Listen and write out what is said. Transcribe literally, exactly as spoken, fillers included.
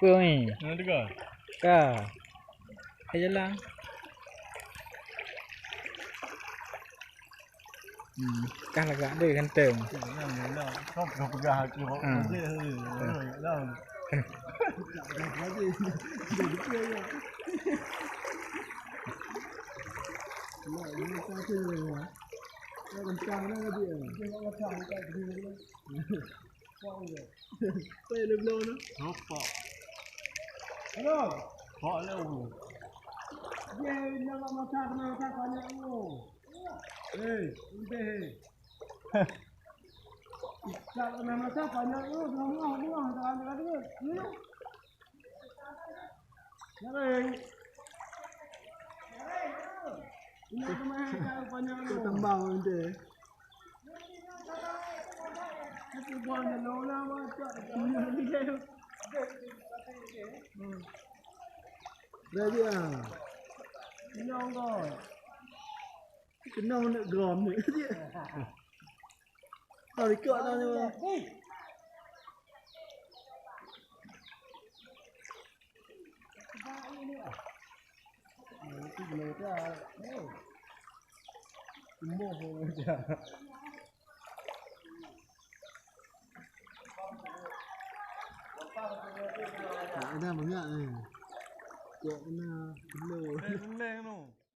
Peue ni? Nah, teuka. Ka. Hai jalan. Hmm, kah lagak deh ganteng. Kau peugah aku. Hmm. Kau le bloe na. Hopok. Halo. Hok le u. Ye, nama masa kena masa banyak lu. Hei, udah hei. Kalau kena masa banyak lu, semua semua jangan dengar dengar. Halo. Nyaring. Ini kemarin kalau banyak lu. Tambah udah. Dah dia. Keunong neuk gom ni. Hari kau dah ni. Ada banyak ni. Kok kena kilo.